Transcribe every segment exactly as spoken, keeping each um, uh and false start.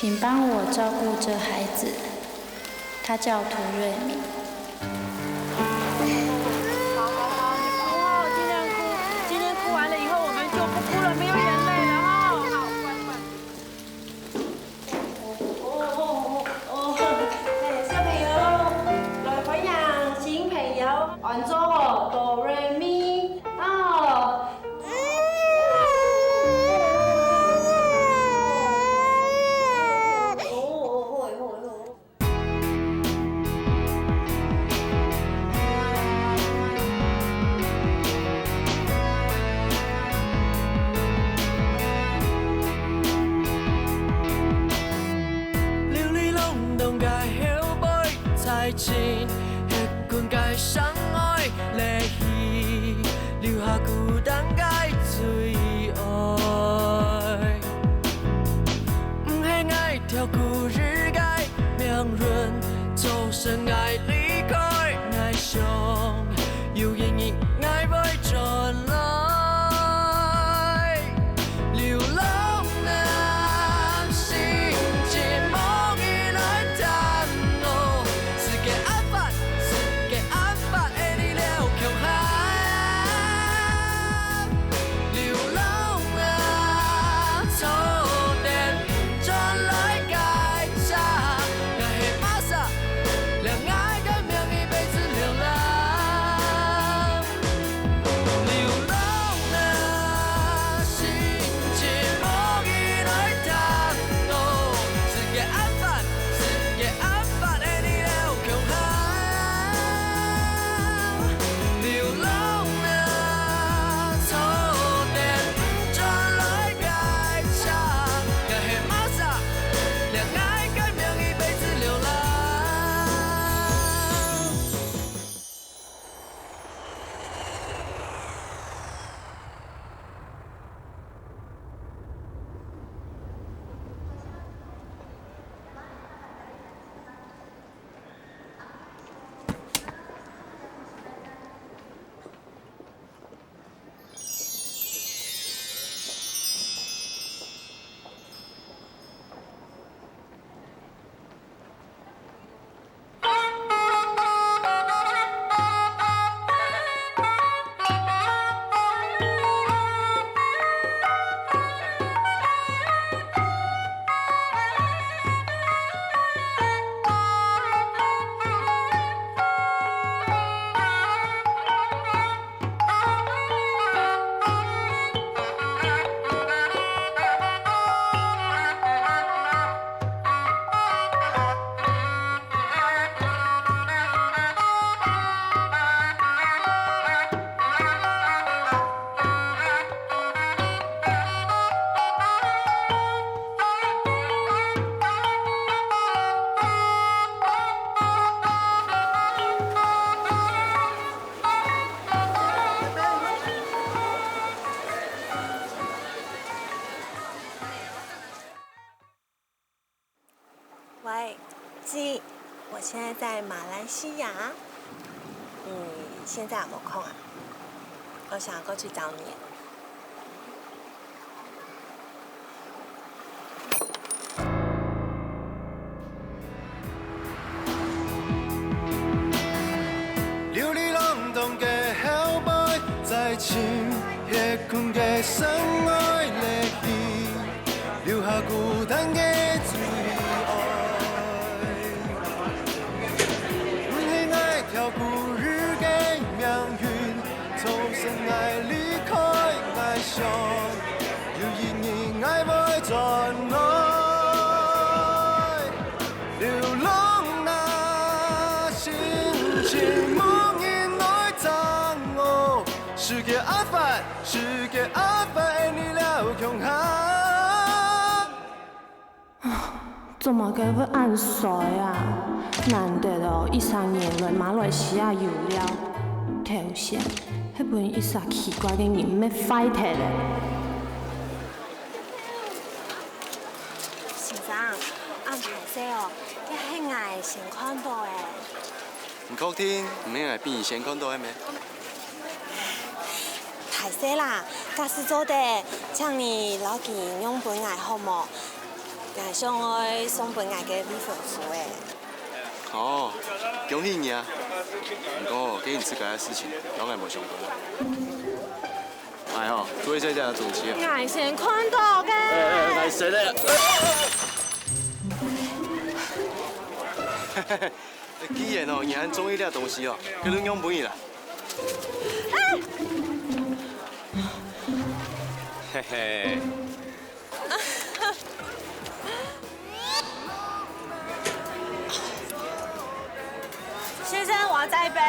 请帮我照顾这孩子，他叫涂瑞明。好好好，你不哭哦，尽量哭，今天哭完了以后，我们就不哭了，没有眼泪了哈。好，乖乖。哦，哦，哦，哦，哎，小朋友，来欢迎新朋友，安坐哦，哆来咪，哦。 流離浪蕩个後背，在尋歇睏个相愛，離去，留下孤單个最愛。毋係𠊎跳過日个命運，造成𠊎離開，𠊎想有一日𠊎會轉來。 流浪啊，心情無人來聽哦，世界暗淡，世界暗淡，愛你了共下。流浪啊，坐等轉來个車，𠊎係麼儕，了𠊎个名一輩子流浪。 流浪啊，心情無人來聽哦，世界暗淡，世界暗淡，愛你了共下。流浪啊，坐等轉來个車，𠊎係麼儕，了𠊎个名一輩子流浪。 喂，G，我现在在马来西亚。你现在有没有空啊？我想过去找你。 流離浪蕩个後背，在尋歇睏个相愛，離去，留下孤單个最愛。毋係𠊎跳過日个命運，造成𠊎離開，𠊎想 有一日𠊎會轉來。流浪啊，心情無人來聽哦，世界暗淡，世界暗淡，愛你了共下。 做麼个會恁衰啊？難得哦，一儕人來馬來西亞遊尞，頭先，係分一儕奇怪个人搣壞忒咧。先生，恁大細哦，這係𠊎先看到个。 你確定毋係𠊎比你先看到个咩？大細啦，假使做得，請你摎佢讓分𠊎好無？ 𠊎想愛送分𠊎个未婚夫誒。哦，恭喜你啊！毋過，該你自家个事情，摎𠊎無相關啊。哎吼，注意這下个東西啊！𠊎先看到个。哎，哎，哎，誰的？既然哦，你恁中意這東西哦，該就讓分你啦。嘿嘿。 先生，我要再一杯。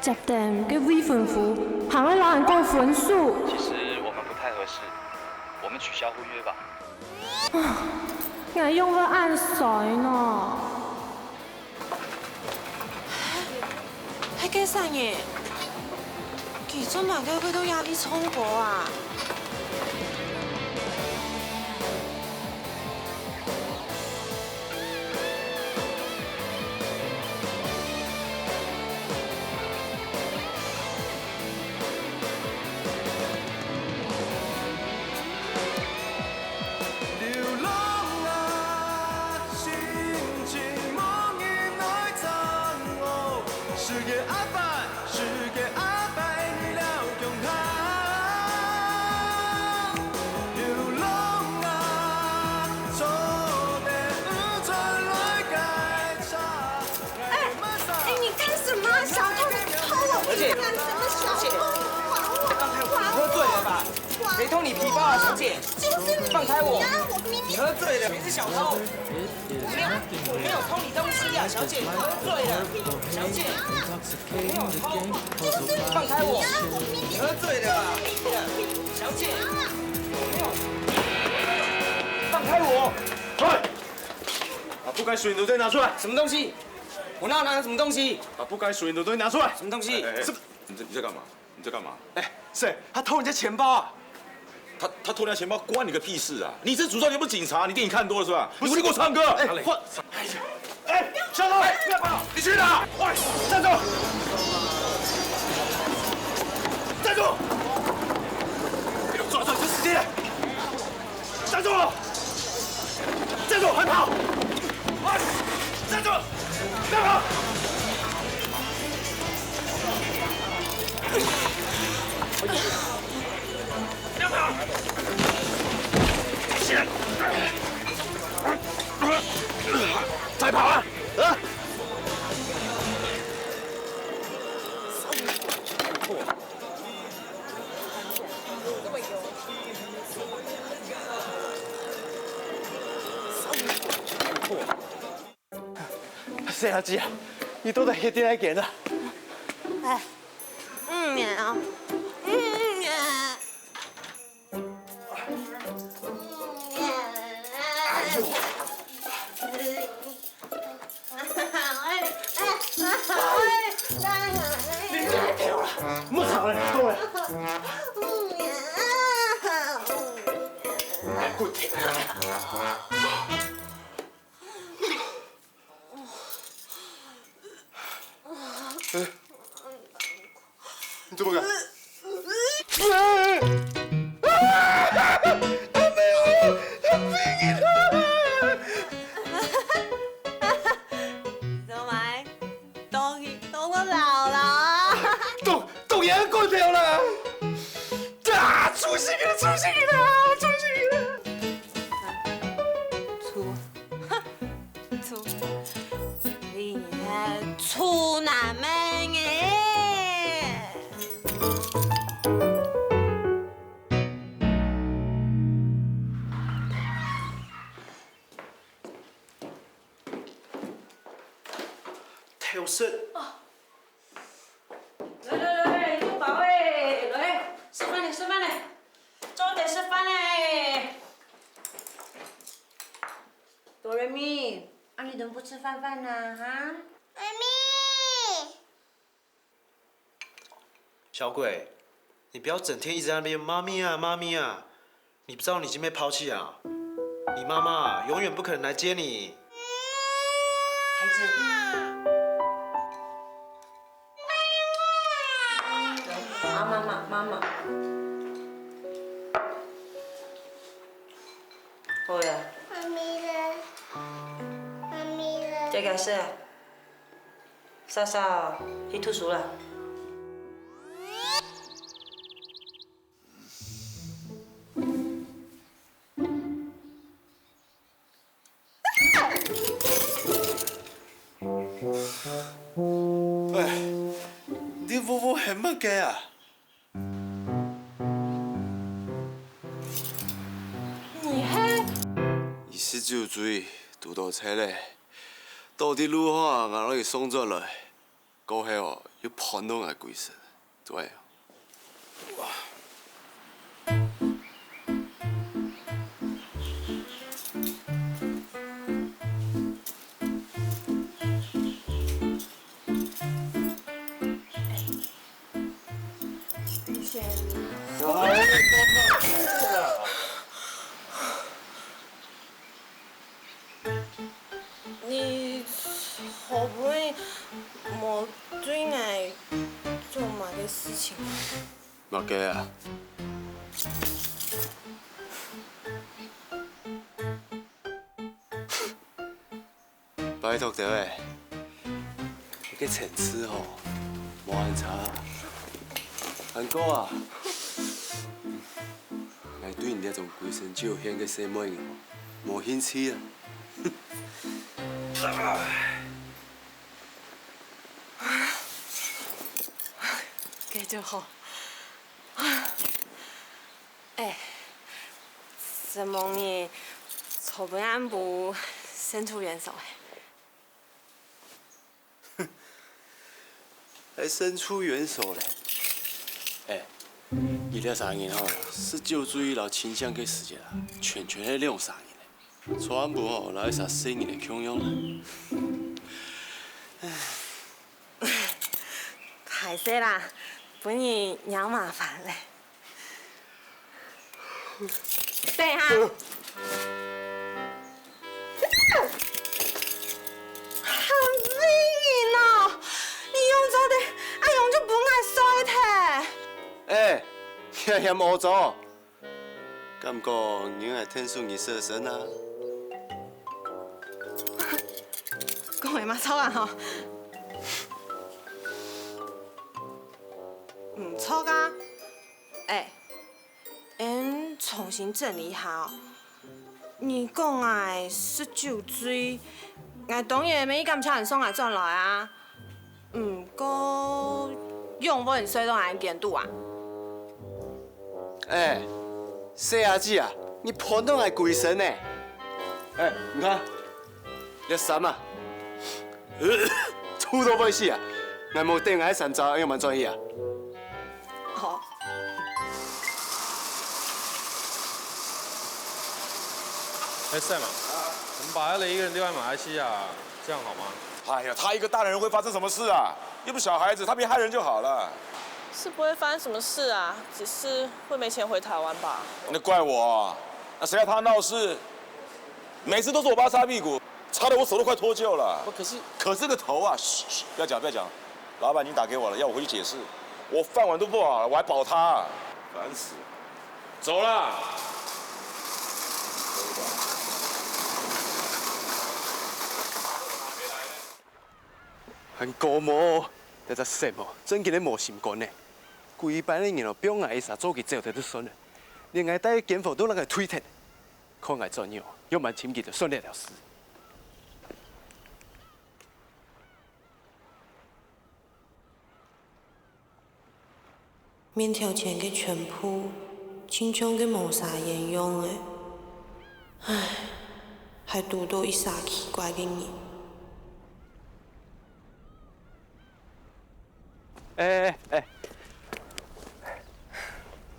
接等个未婚夫，還愛摎人講分手。其實我們不太合適，我們取消婚約吧。𠊎仰會恁衰呢？ 係該儕人，佢做麼个會到這位唱歌啊？哎，哎，你幹什麼啊，小偷？你偷我，你幹什麼，小偷？還我，還我，放開我，你喝醉了吧？還我！誰偷你皮包啊，小姐？就是你啊，放開我！我明明……你喝醉了，你是小偷！我沒有，我沒有偷你東西啊，小姐，你喝醉了，小姐，我沒有偷，放開我！你喝醉了吧，小姐，我沒有，放開我！快！把不該屬於你的東西拿出來！什麼東西？ 我哪有拿什麼東西？把不該屬於你的東西拿出來！什麼東西？哎，哎，哎，什麼？你在，你在幹嘛？你在幹嘛？哎，誰？他偷人家錢包啊！他，他偷人家錢包，關你個屁事啊！你這組少年不是警察，你電影看多了是吧？不是。你不是給我唱歌！哎，我，哎，小偷，你幹嘛？你去哪？快，站住！站住！給我抓住，就死定了！ 站住！站住！快跑！快！站住！不要跑！不要跑！起來！再跑啊！啊！ 細阿姊啊，你到底去佗來揀啊？哎，嗯呀，嗯呀。哎呦！ 你莫跳了，莫吵了，夠了。你怎麼敢？ 做麼个？當，當我老了？當，當然過頭啦！啊，出息了，出息了，出息了！出，哼！ 處，你係處男个呢！偷食！ 來來來，有飽欸，來，食飯咧，食飯咧，做得食飯咧。哆來咪，啊你怎麼不吃飯飯呢？哈？媽咪。小鬼，你不要整天一直在那邊媽咪啊媽咪啊， 你不知道你已經被拋棄啊？你媽媽永遠不可能來接你。孩子，媽媽，媽媽，媽媽。好呀，媽咪咧？媽咪咧？在家睡啊？莎莎哦，去讀書啦。 哎，你嗚嗚喊麼个啊？你係？佢食酒醉，堵到忒咧，倒在路項，𠊎摎佢送轉來。 過後哦，又盤到𠊎歸身，對。你好不容易無對𠊎做麼个事情？麼个啊？拜託兜仔，你个層次吼，無恁差。還過啊，𠊎對你這種歸身酒仙个細妹仔吼，無興趣啊。 該就好。哎，承蒙你昨晡暗晡伸出援手哎。 還伸出援手咧。哎，佢這儕人吼，食酒醉摎清醒个時節啊，全全係兩儕人咧。昨暗晡吼，摎一儕細人仔共樣啦。歹勢啦，分你惹麻煩咧。 等下。還細人哦，你仰做得恁樣就分𠊎睡忒？哎，你還嫌屙糟？敢講人還𢯭手你洗身啊？講个嘛著啊吼。毋著啊。哎， 𫣆重新整理下哦。你講𠊎食酒醉，𠊎當然乜愛感謝你送𠊎轉來啊。毋過，仰會你睡到𠊎間肚啊？哎，細阿姊啊，你盤到𠊎歸身呢！哎，你看，這衫啊，臭到會死啊！𠊎無等𠊎衫著，愛仰般轉去啊？ 好。哎，Sam啊，我們把Ellie一個人丟在馬來西亞，這樣好嗎？哎呀，她一個大男人會發生什麼事啊？又不是小孩子，她別害人就好了。是不會發生什麼事啊，只是會沒錢回台灣吧。那怪我啊？那誰要她鬧事？每次都是我幫她擦屁股，擦得我手都快脫臼了。不，可是可是個頭啊！噓，噓，不要講，不要講。 老闆已經打給我了，要我回去解釋。我飯碗都不保了，我還保他啊？煩死了！走啦！還講無，這隻Sam哦，正經个無心肝呢。歸班个人哦，放𠊎一儕做佢走忒就算了，連𠊎戴个肩環都摎佢退忒。看𠊎轉樣，仰般尋佢就算這條屍。 面頭前个全部，親像个無儕煙樣仔。唉，還堵著一儕奇怪个人。哎哎哎，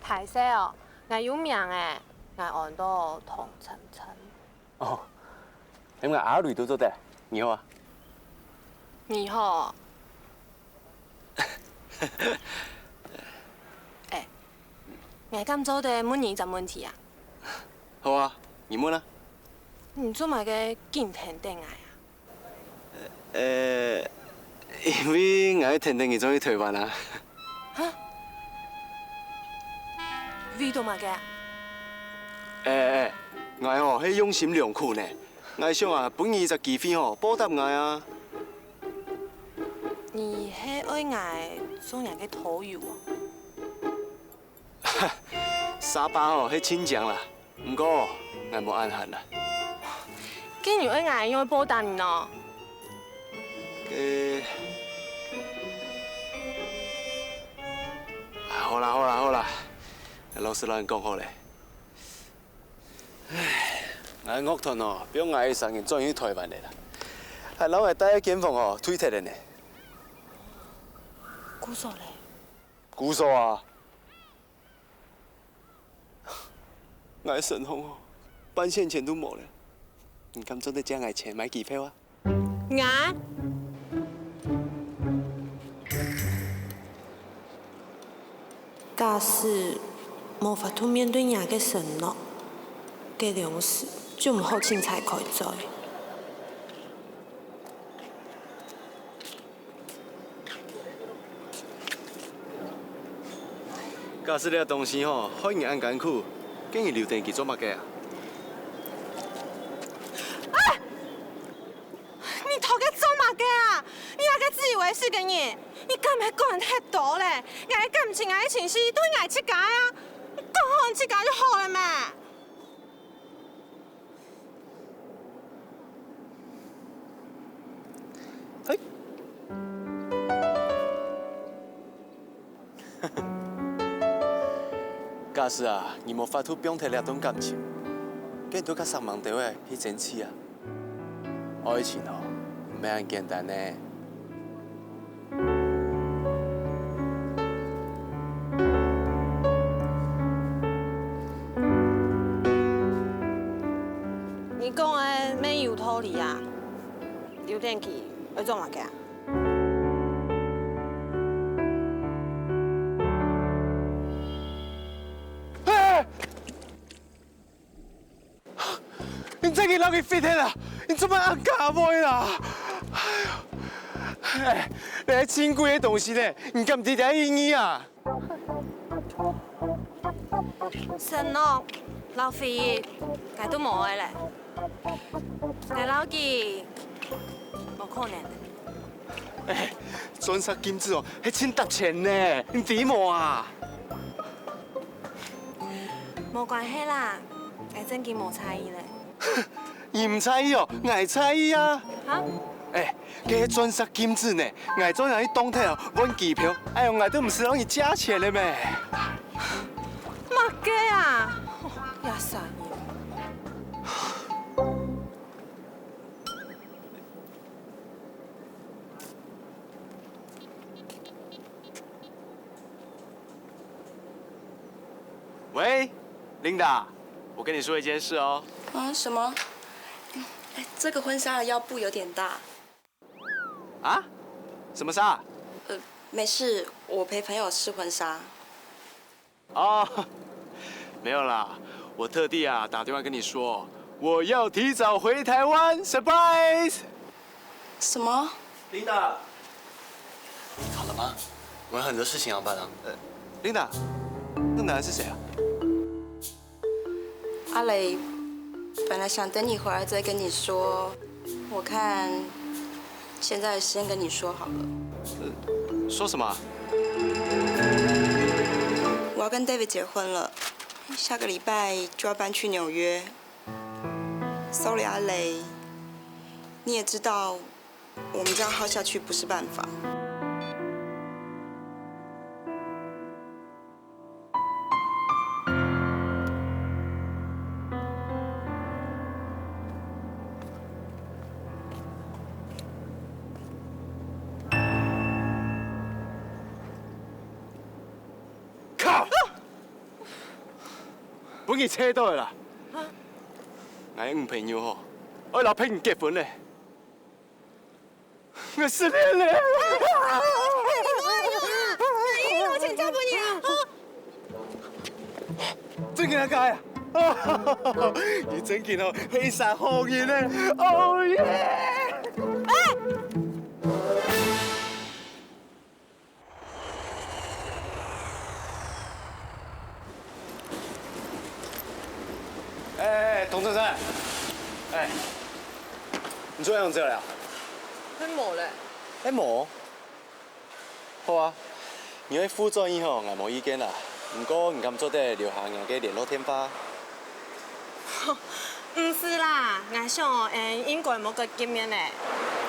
歹勢哦，𠊎有名仔，𠊎安到唐晨晨。 哦，喊𠊎阿雷都做得，你好啊？你好。哎，𠊎敢做得問你一隻問題啊？好啊，你問啊。你做麼个緊跈等𠊎啊？呃，因為𠊎愛跈等你轉去臺灣啊。哈？為著麼个啊？哎哎， ，𠊎吼係用心良苦呢。𠊎想啊，分你一隻機會吼，報答𠊎啊。你係愛𠊎做若个拖油哦？沙巴吼係盡靚啦，毋過𠊎無恁閒啦。既然愛𠊎，愛報答你呢？呃，啊，好啦好啦好啦，老實摎你講好咧。唉，𠊎樂團哦，放𠊎一儕人轉去臺灣咧啦，還摎𠊎戴个間房哦，退忒咧呢。故所咧？故所啊！ 𠊎身項哦，半仙錢都無了。你敢做得借𠊎錢買機票啊？𠊎？假使無法度面對若个承諾，該量時就毋好凊彩開嘴。 假使這東西吼，害你恁艱苦，該你留等佢做麼个啊？哎！你討該做麼个啊？你這个自以為是个人，你敢毋係管忒多咧？𠊎个感情，𠊎个情緒，都係𠊎自家个啊！你管好你自家就好了咩？ 嘿。假使啊，你無法度放忒這段感情，該你就較煞猛兜仔去爭取啊！愛情哦，毋係恁簡單呢。 你講个乜有道理啊！留等佢愛做麼个啊？哎！ 你真个摎佢fit忒啊！你做麼恁假尾啦？哎喲，哎，這係珍貴个東西呢，你敢知佢个意義啊？承諾摎回憶，𠊎都無愛咧。𠊎摎佢無可能。 哎，鑽石戒指哦，係盡值錢呢，你知無啊？無關係啦，𠊎正經無在意咧。你毋在意哦，𠊎在意啊。哈？哎，該鑽石戒指呢，𠊎做人去當天哦，換機票，哎喲，𠊎都毋使摎你借錢了咩？麼个啊？哦，這儕人！ 喂，Linda，我跟你說一件事哦。啊，什麼？哎，這個婚紗的腰部有點大。啊？什麼紗？呃，沒事，我陪朋友試婚紗。 哦，沒有啦，我特地啊打電話跟你說，我要提早回台灣，surprise！什麼？Linda，好了嗎？我有很多事情要辦啊。呃，Linda，那男的是誰啊？阿雷，本來想等你回來再跟你說，我看現在先跟你說好了。呃，說什麼啊？ 我要跟 David 結婚了，下個禮拜就要搬去紐約。Sorry，阿雷，你也知道，我們這樣耗下去不是辦法。 靠！分你猜到了啦！𠊎女朋友吼，愛摎別人結婚咧！ 𠊎失戀咧！你莫用啊！你一毛錢借分你啊！真个假个啊？你真个哦，係一儕好人呢！Oh yeah！哎！哎，童先生，哎，你做仰子了？還無咧。還無？好啊，你愛副轉去吼，𠊎無意見啦。毋過你敢做得留下你个聯絡電話？毋使啦，𠊎想哦，𠊎應該無个見面咧。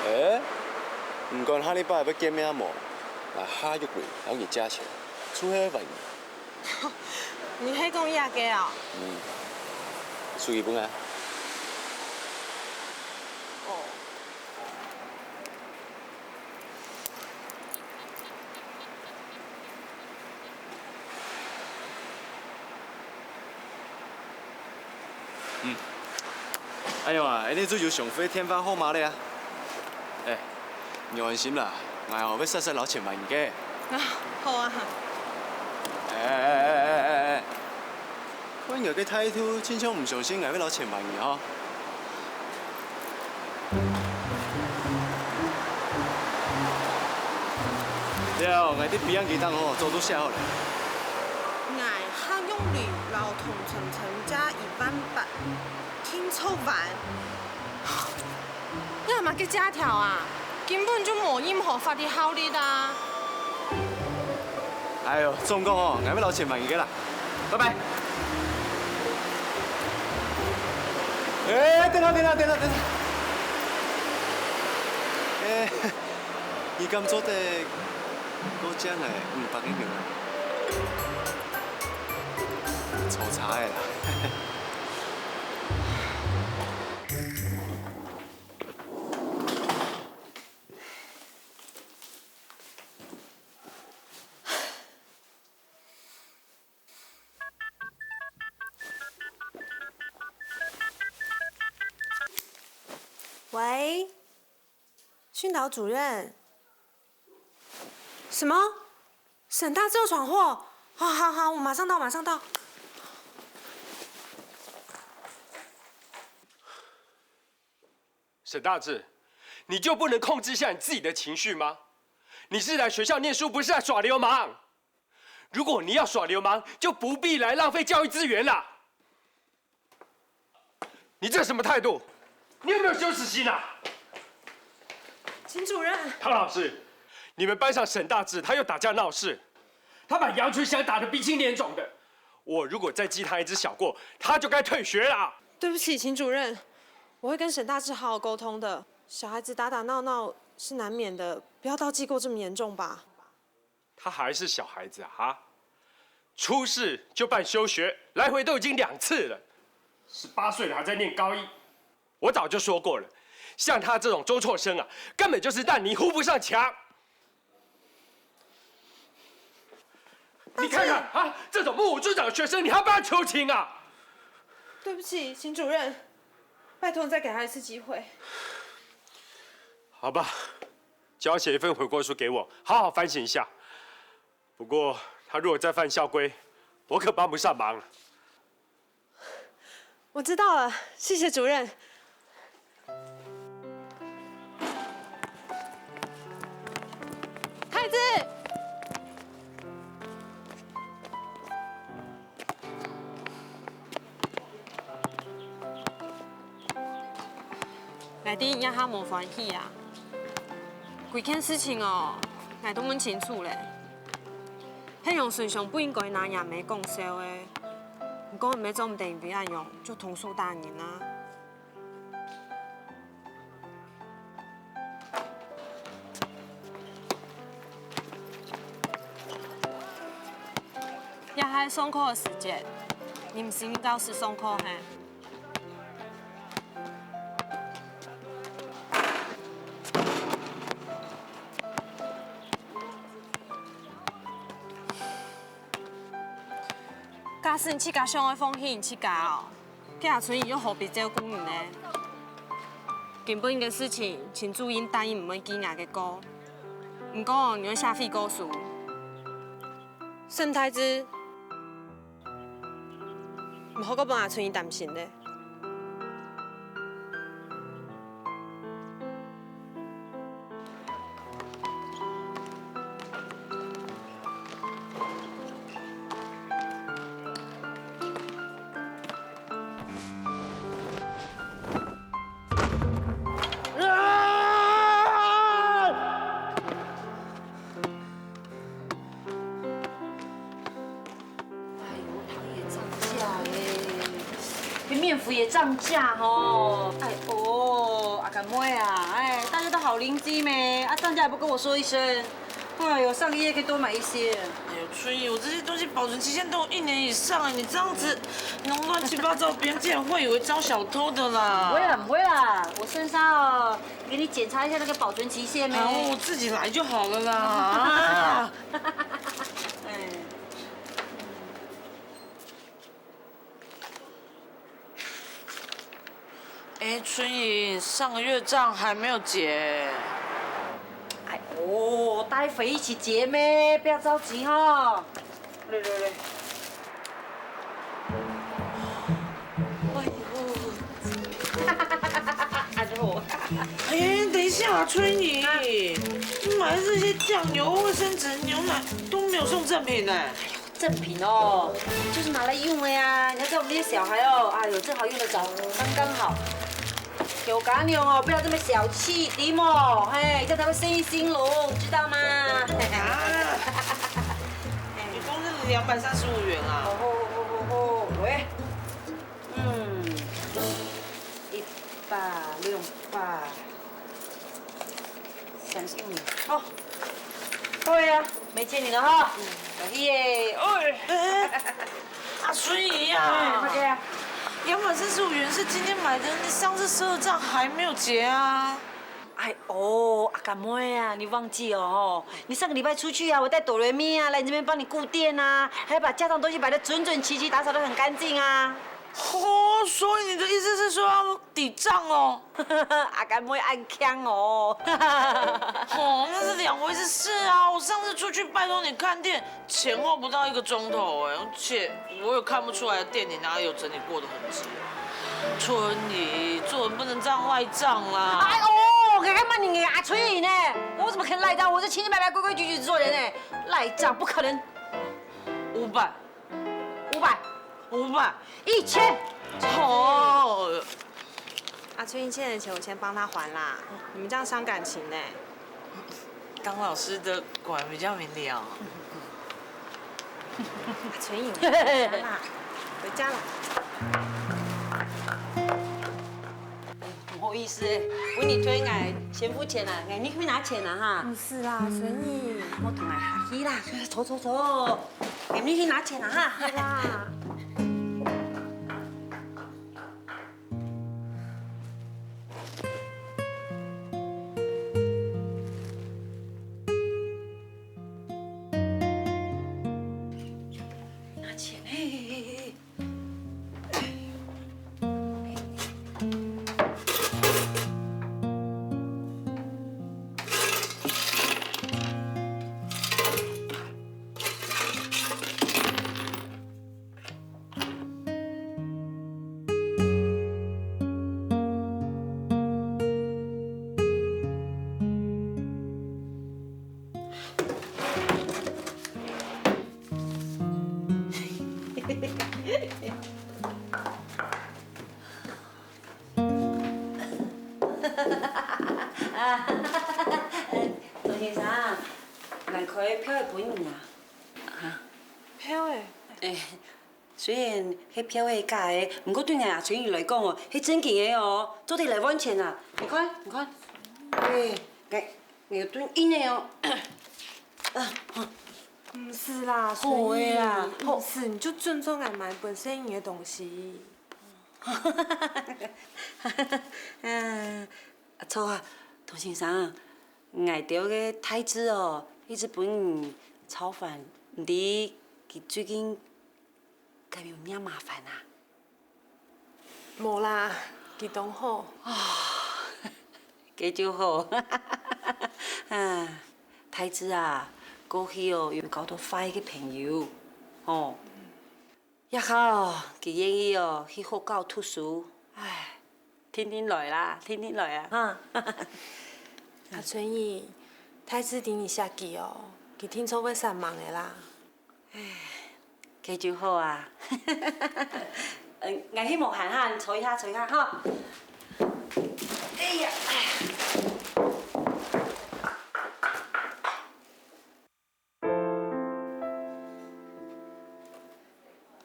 誒，毋管下禮拜會見面無，𠊎下個月摎你借錢，就係還你。 你係講這個哦？嗯，手機分𠊎。哦。嗯。哎喲啊，恁樣就有相會電話號碼了啊。哎。 你安心啦，𠊎哦會煞煞摎錢還你个。啊，好啊。哎哎哎哎哎哎，看你个態度，親像毋相信𠊎會摎錢還你吼。了，𠊎在筆記本頂吼，早就寫好了。𠊎客用旅遊摎同程程借一萬八，定著還。 這麼个借條啊，根本就無任何法律效力啊！哎喲，總講哦，𠊎會摎錢還你个啦，拜拜。哎，等下，等下，等下，等下。哎，你敢做得過借𠊎五百个銀啊？粗茶个啦。 喂，訓導主任。什麼？沈大志有闖禍？好，好，好，我馬上到，馬上到。 沈大志，你就不能控制一下你自己的情緒嗎？你是來學校念書，不是來耍流氓。如果你要耍流氓，就不必來浪費教育資源啦。你這什麼態度？你有沒有羞恥心啊？秦主任。唐老師，你們班上沈大志他又打架鬧事，他把楊春香打得鼻青臉腫的。 我如果再記他一支小過，他就該退學啦。對不起，秦主任，我會跟沈大志好好溝通的。小孩子打打鬧鬧是難免的，不要到記過這麼嚴重吧。他還是小孩子啊，哈？出事就辦休學，來回都已經兩次了。十八歲了還在念高一， 我早就說過了，像他這種中輟生啊，根本就是爛泥糊不上牆。你看看啊，這種目無尊長的學生，你還幫他求情啊？對不起，秦主任，拜託你再給他一次機會。好吧，叫他寫一份悔過書給我，好好反省一下。不過他如果再犯校規，我可幫不上忙了。 我知道了，謝謝主任。太子！𠊎知你這下無歡喜啊！歸件事情哦，𠊎都問清楚咧。 係楊春香不應該拿若姆講笑个，毋過你做毋得因為恁樣就動手打人啊！這下係上課个時節，你毋使在教室上課係？ 假使你自家想愛放棄你自家哦，該阿春英又何必照顧你呢？根本个事情，秦主任答應毋會記若个過。毋過，你愛寫悔過書。沈大志， 毋好過分阿春英擔心咧。電費也漲價哦。哎哦，阿甘妹啊，哎，大家都好鄰居咩，啊，漲價也不跟我說一聲。哎呦，上個月可以多買一些。哎呦，春姨，我這些東西保存期限都有一年以上了，你這樣子弄亂七八糟，別人竟然會以為招小偷的啦。不會啦，不會啦，我順便哦，給你檢查一下那個保存期限咩。啊，我自己來就好了啦。啊。哎。 哎，春姨，上個月帳還沒有結。哎呦，待會一起結咩，不要著急哈。來來來。哎呦。哎呦。哎，等一下，春姨，啊。你買的這些醬油、衛生紙、牛奶都沒有送贈品呢。 贈品哦，就是拿來用的呀。你要知道我們這些小孩哦，哎呦，正好用得著，剛剛好。小家娘哦，不要這麼小氣，知無？嘿，這樣才會生意興隆，知道嗎？啊。一共是兩百三十五元啊。哦吼吼吼吼，喂，嗯，一百、兩百。 相信你。哦，好了呀，沒欠你了哈。嗯。可以耶，哦。哎，阿春姨呀，哎，快点。两百三十五元是今天买的，你上次赊的账还没有结啊。哎哦，阿甘妹啊，你忘记哦吼？你上个礼拜出去啊，我带哆来咪啊来你这边帮你顾店啊，还把架上东西摆得整整齐齐，打扫得很干净啊。哦，所以你的意思是说要抵账哦？ 阿甘妹恁強哦。哦，那是两回事啊！我上次出去拜托你看店，前后不到一个钟头哎，而且我也看不出来店里哪里有整理过的痕迹。春姨，做人不能这样赖账啦。哎哦，我刚刚骂你阿春姨呢，我怎么可能赖账？我是清清白白、规规矩矩做人呢，赖账不可能。五百，五百，五百，一千。哦。 阿春姨欠的钱我先帮她还啦，你们这样伤感情呢。刚老师的果然比较明了。阿春姨，回家啦，回家啦。不好意思，分你推，𠊎先付钱啦，𠊎你去拿钱啦哈。毋使啦，春姨。莫同𠊎客氣啦，走走走，𠊎你去拿钱啦哈。好啦。 拿钱，嘿，嘿，嘿，嘿。啊，鍾先生，來開票仔分你啊。啊。票仔？欸，雖然係票仔假个，毋過對𠊎阿春姨來講哦，係正經个哦，做得來換錢啊！你看，你看，欸，𠊎，𠊎有對印个哦。啊，毋使啦，好个啦，好。毋使，你就尊重𠊎買分細人个東西。啊，著啊，鍾先生，𠊎兜个大志哦，一直分你操煩，毋知佢最近 敢有麼麻煩啊？無啦，佢當好。該就好。啊，大志啊，過去哦有交到壞个朋友，吼。這下哦，佢願意哦去學校讀書，唉，定定來啦，定定來啊，哈。阿春姨，大志知你惜佢哦，佢定著會煞猛个啦。 該就好啊。嗯，𠊎去無閒哈，你坐一下，坐一下哈。哎呀，哎。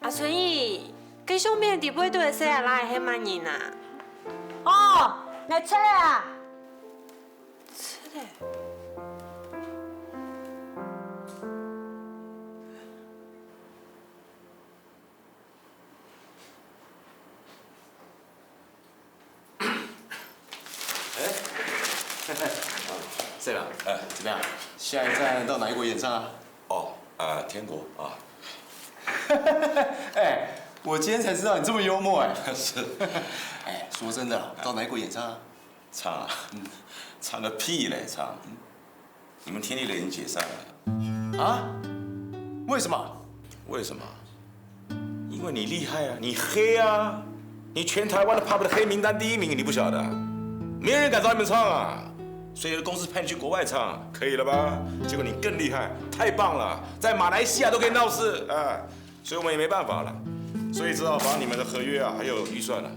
阿春姨，該相片底背肚个細阿嬤係麼人啊？哦，𠊎姪仔啊！姪仔？哎，是啦，哎，怎么样？下一站到哪一国演唱啊？哦，啊，天国啊。哎，我今天才知道你这么幽默哎。是。哎，说真的啦，到哪一国演唱啊？唱啊，唱个屁嘞，唱！你们天地人已经解散了。啊？为什么？为什么？因为你厉害啊，你黑啊，你全台湾的 pub 的黑名单第一名，你不晓得啊？没人敢找你们唱啊，所以公司派你去国外唱，可以了吧？结果你更厉害，太棒了，在马来西亚都可以闹事啊，所以我们也没办法了，所以只好把你们的合约啊，还有预算啊，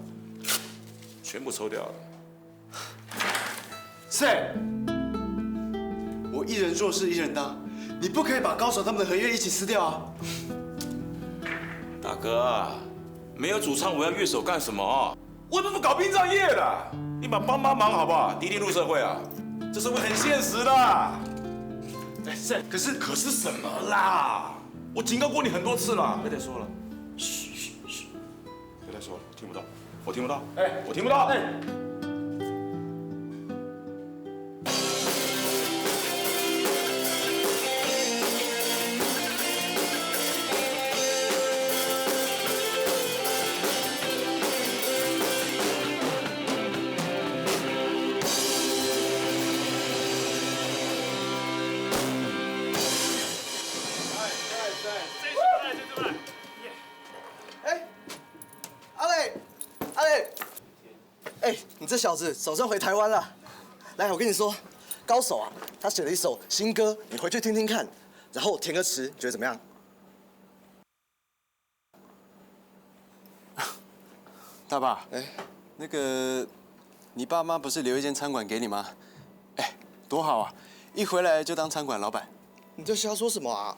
全部抽掉了。 谁？我一人做事一人当，你不可以把高手他们的合约一起撕掉啊！大哥啊，没有主唱，我要乐手干什么？我又不是搞殡葬业的，你帮帮忙好不好？第一天入社会啊，这社会很现实的。哎，是，可是可是什么啦？我警告过你很多次了，别再说了。嘘嘘嘘，别再说了，我听不到，我听不到，哎，我听不到。哎。哎，阿磊，阿磊，哎，你这小子总算回台湾了。来，我跟你说，高手啊，他写了一首新歌，你回去听听看，然后填个词，你觉得怎么样？大爸，哎，那个，你爸妈不是留一间餐馆给你吗？哎，多好啊！一回来就当餐馆老板。你在瞎说什么啊？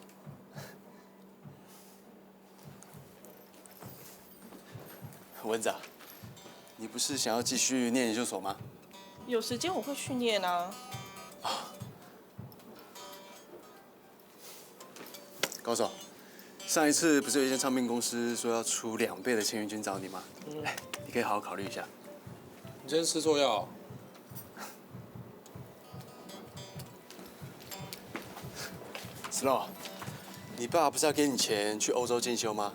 文子啊，你不是想要继续念研究所吗？有时间我会去念啊。高手，上一次不是有一间唱片公司说要出两倍的签约金找你吗？哎，你可以好好考虑一下。你真是吃错药。 Snow，你爸不是要给你钱去欧洲进修吗？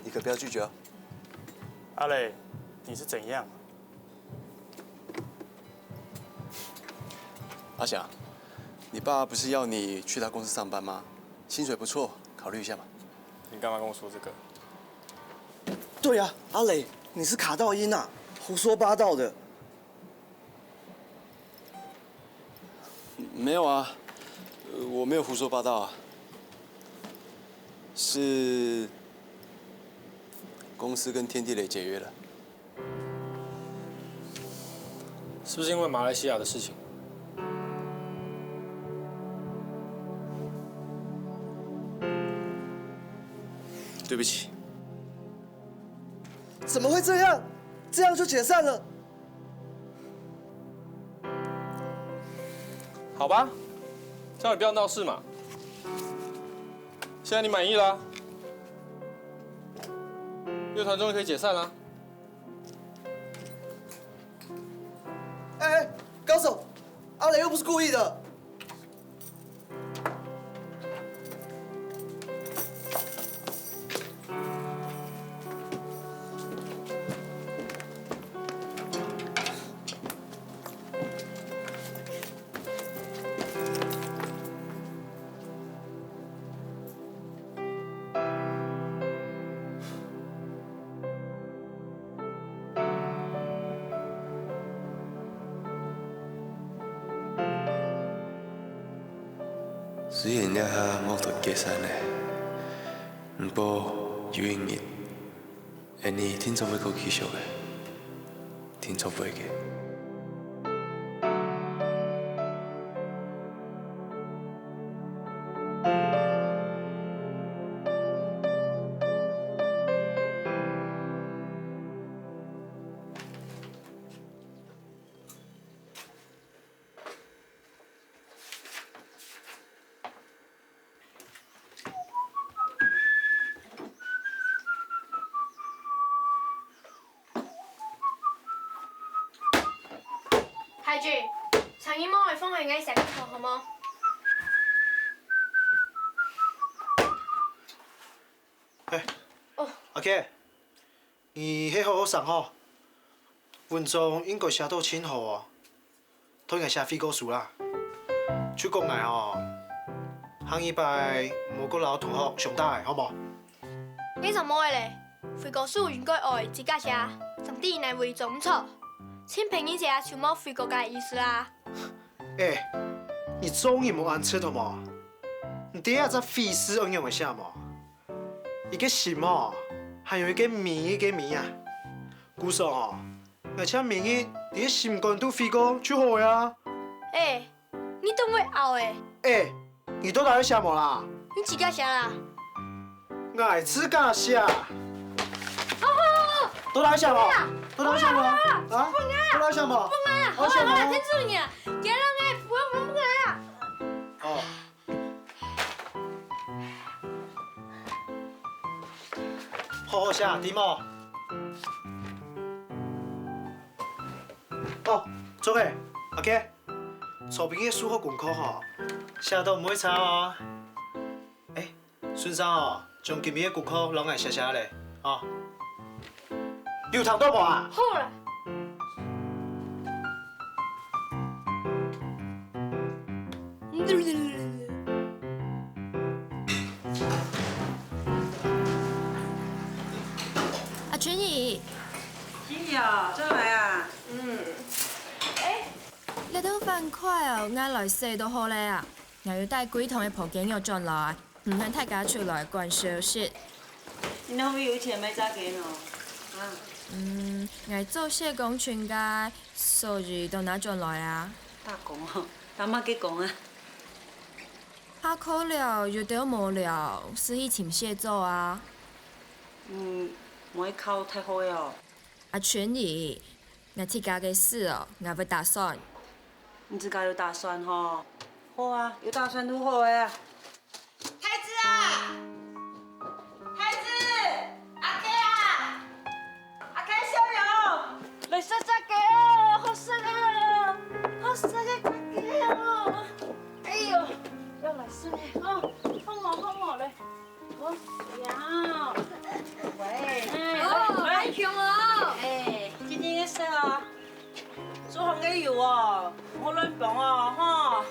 你可不要拒绝哦。阿磊，你是怎样？阿翔，你爸不是要你去他公司上班吗？薪水不错，考虑一下嘛。你干嘛跟我说这个？对呀，阿磊，你是卡到音啊，胡说八道的。 没有啊，呃我没有胡说八道啊，是公司跟天地磊解约了。是不是因为马来西亚的事情？对不起。怎么会这样？这样就解散了？ 好吧，叫你不要闹事嘛。现在你满意啦，乐团终于可以解散啦。哎，哎，高手，阿磊又不是故意的。 雖然這下樂團解散了，毋過有一日，𠊎俚定著會過繼續个，定著會个。阿俊，昨日無愛放下𠊎寫个稿好無？哎，哦。阿K，你係好學生吼，文章應該寫到盡好哦，同𠊎寫悔過書啦。就講𠊎吼，下二擺毋好過摎同學相打个，好無？ 該就無愛咧，悔過書應該愛自家寫，正知哪位做毋著。盡別人寫就無悔過个意思啊。哎，你做人莫恁直好無？你這下隻悔字愛仰般寫無？一個心哦，還有一個明日个明啊。故所哦，𠊎請明日你个心肝肚悔過就好个啊。哎， 你當會拗欸！哎，你到底愛寫無啦？你自家寫啦。𠊎自家寫。好好好，到底愛寫無？到底愛寫無？啊？到底愛寫無？愛寫無？愛寫無？天助你啊！今日𠊎不要不要啊！哦。好好寫，知無？哦，做个，OK。 昨晡日个數學功課吼，寫到毋會差哦。哎，順續哦，將今日个功課摎𠊎寫寫咧，哦。有聽到無啊？好啦。阿春姨。春姨哦，轉來啊。嗯。哎， 這兜飯筷哦，𠊎來洗就好咧啊。𠊎有帶歸堂个婆閼肉轉來，毋喊大家出來管收拾。你哪會有錢買隻間哦？啊？嗯，𠊎做事講存个，所以就拿轉來啊。打工哦，打麼个工啊？下課了，有兜無聊，就去尋事做啊。嗯，無愛考大學个哦。 阿春姨，𠊎自家个事哦，𠊎會打算。你自家有打算吼？好啊，有打算就好个啊。太子啊！太子！阿K啊！阿K小友！來食隻雞哦，好食个哦，好食个雞哦！哎喲，愛來食个哦，好無好無咧。 哦，呀，喂，哎，哦，來，來，來，雄哦。哎，今日个事哦，做好个油哦，莫亂放哦，吼。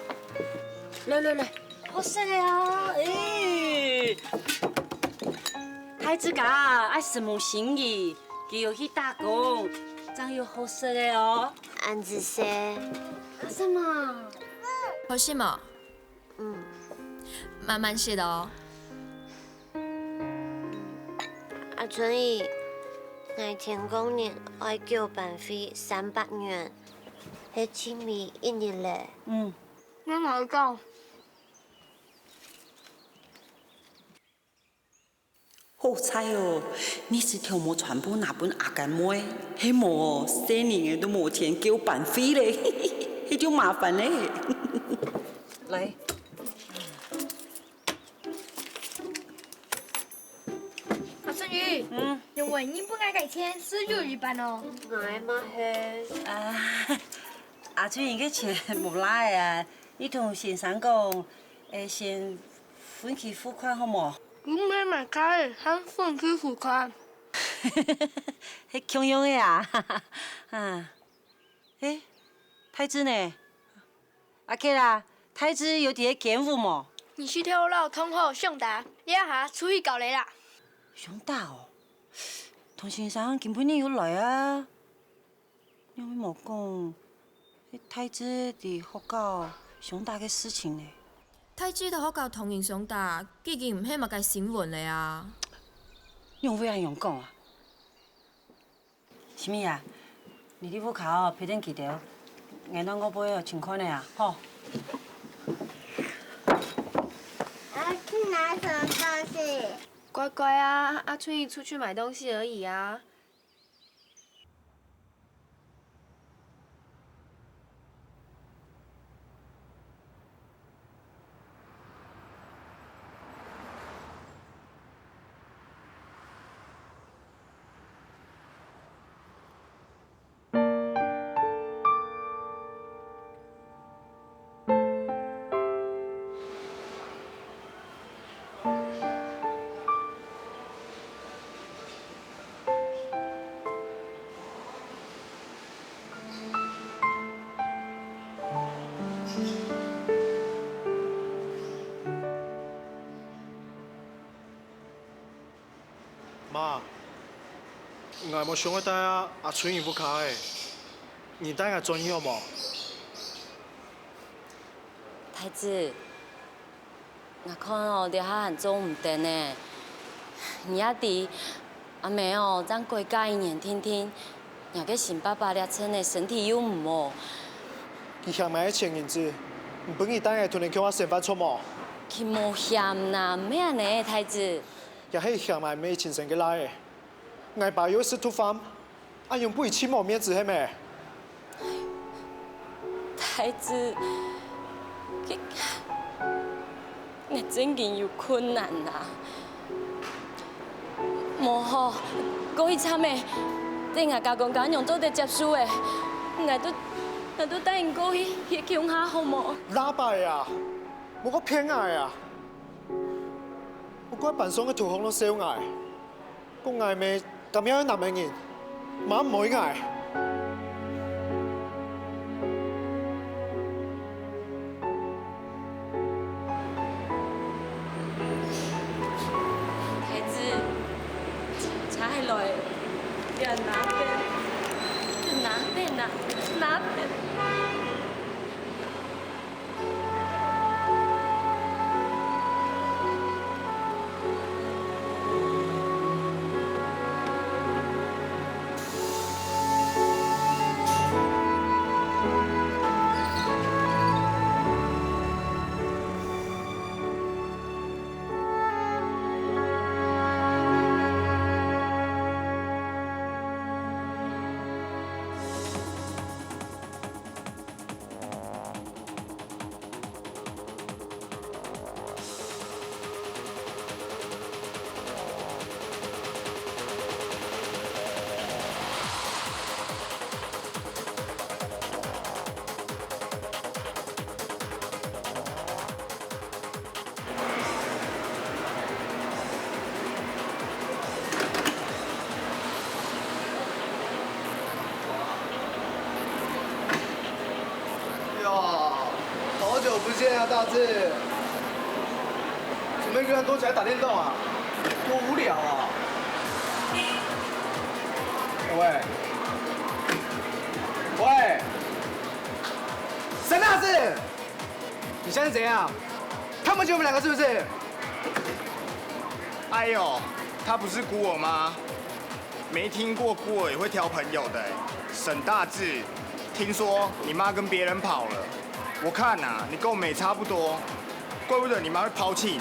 來來來，好食个啊，哎。太子家愛承蒙心意，佢有去打工，正有好食个哦。恁仔細。什麼？好食無？ 嗯。慢慢食哦。阿春姨，𠊎天光日愛繳班費三百元，係盡尾一日咧。嗯。𠊎來講。 好彩哦，你係頭毛全部拿分阿甘妹，係無哦，細人仔都無錢繳班費咧，係就麻煩咧。來。阿春姨，嗯。因為你分𠊎个錢係有一半哦。𠊎嘛係。啊，阿春姨个錢無罅啊，你同先生講，誒，先分佢付款好無？ 毋係買卡仔，還分佢付款。係共樣个啊！啊，誒，太子呢？阿K啦，太子有在該間屋無？你去頭摎同學相打，這下出去搞咧啦！相打哦？唐先生今晡日有來啊？ 仰會無講，係太子在學校相打个事情呢？太子在學校同人相打，既經毋係麼个新聞了啊。仰會恁樣講啊？心怡啊，你在屋下哦，陪等佢兜，𠊎到外背哦尋看仔啊，吼。啊，去拿什麼東西？乖乖啊，阿春姨出去買東西而已啊。媽，𠊎無想愛戴啊阿春英屋下个，你帶𠊎轉去好無？太子，𠊎看哦，這下還做毋得呢。你也知，阿姆哦，正改嫁一年定定，若个新爸爸這陣呢身體又毋好。佢嫌𠊎个錢銀子，毋分你帶𠊎同你共下生活著無？佢無嫌啦，毋係恁呢，太子。 也係嫌𠊎毋係親生个倈仔。𠊎爸又食毒販，恁樣分佢盡無面子係咩？太子，佢，𠊎正經有困難啊！無好，過去慘个，這𠊎家公家娘做得接受个，𠊎都，𠊎都帶你過去歇共下好無？喇叭啊！莫過騙𠊎啊！ 莫怪班上个同學攏笑𠊎，講𠊎姆敢愛男仔人，媽毋愛𠊎。孩子，請起來，這拿等，這拿等啊，拿等。 呀，好久不见啊，大志！怎么一个人躲起来打电动啊？多无聊啊！喂，喂，沈大志！ 你现在怎样？看不起我们两个是不是？哎呦，他不是孤儿吗？没听过孤儿也会挑朋友的欸。沈大志，听说你妈跟别人跑了，我看啊，你跟我们也差不多，怪不得你妈会抛弃你。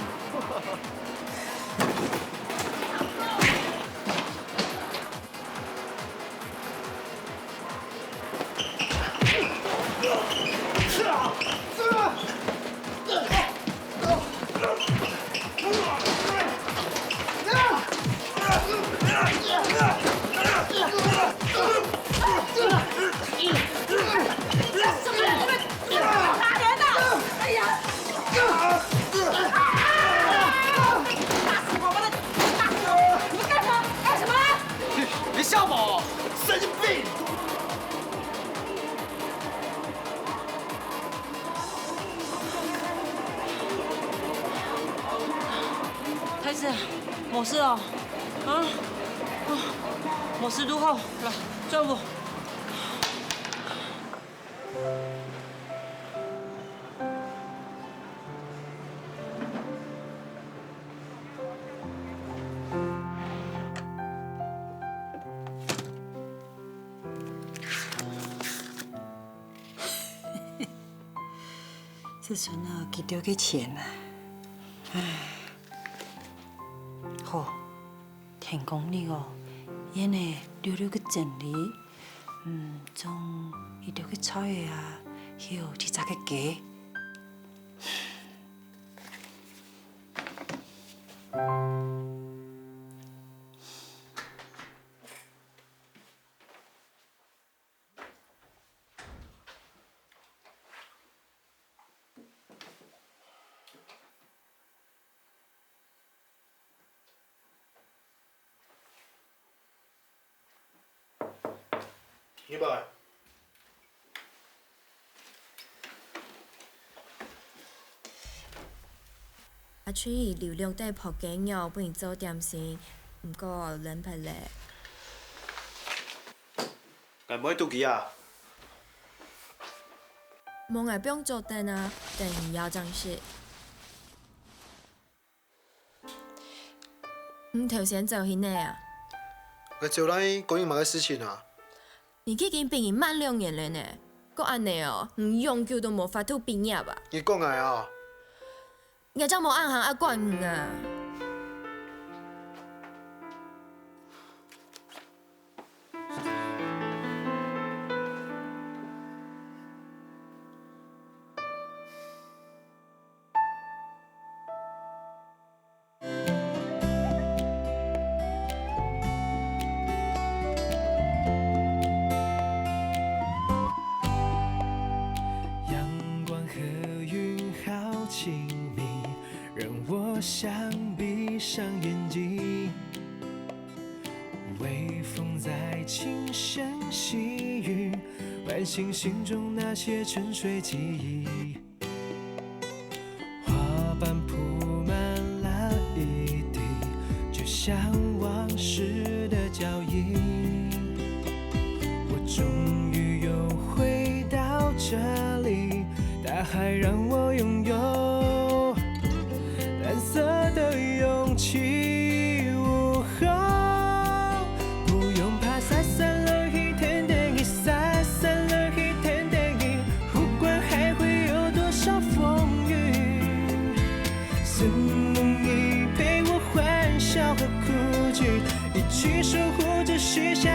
打人啊！哎呀！打死我们的！打死我！你们干什么？干什么？你笑什么？神经病！太子，没事哦。啊？啊，没事就好。来，转屋。 這孫啊，幾多个錢啊？唉，好，天光日哦，𠊎兜溜溜去整理，嗯，種一兜个菜啊，還有幾隻个雞。 入來。阿春姨留兩垤烰雞肉分你做點心，毋過，冷忒咧。𠊎毋愛肚飢啊！無，𠊎放桌頂啊，等你枵正食。你頭先走去哪啊？𠊎走來關你麼个事情啊？你既經比人慢兩年咧呢，過恁呢哦，你永久都無法度畢業啊！你講𠊎啊？ 𠊎正無恁行愛管你啊！阳光和云好亲密，让我想闭上眼睛。微风在轻声细语，唤醒心中那些沉睡记忆。 花瓣铺满了一地，就像往事的脚印。我终于又回到这里，大海让我拥有蓝色的勇气。午后，不用怕洒散了一天的雨，洒散了一天的雨， 不管还会有多少风雨，是梦里陪我欢笑和哭泣，一起守护着许下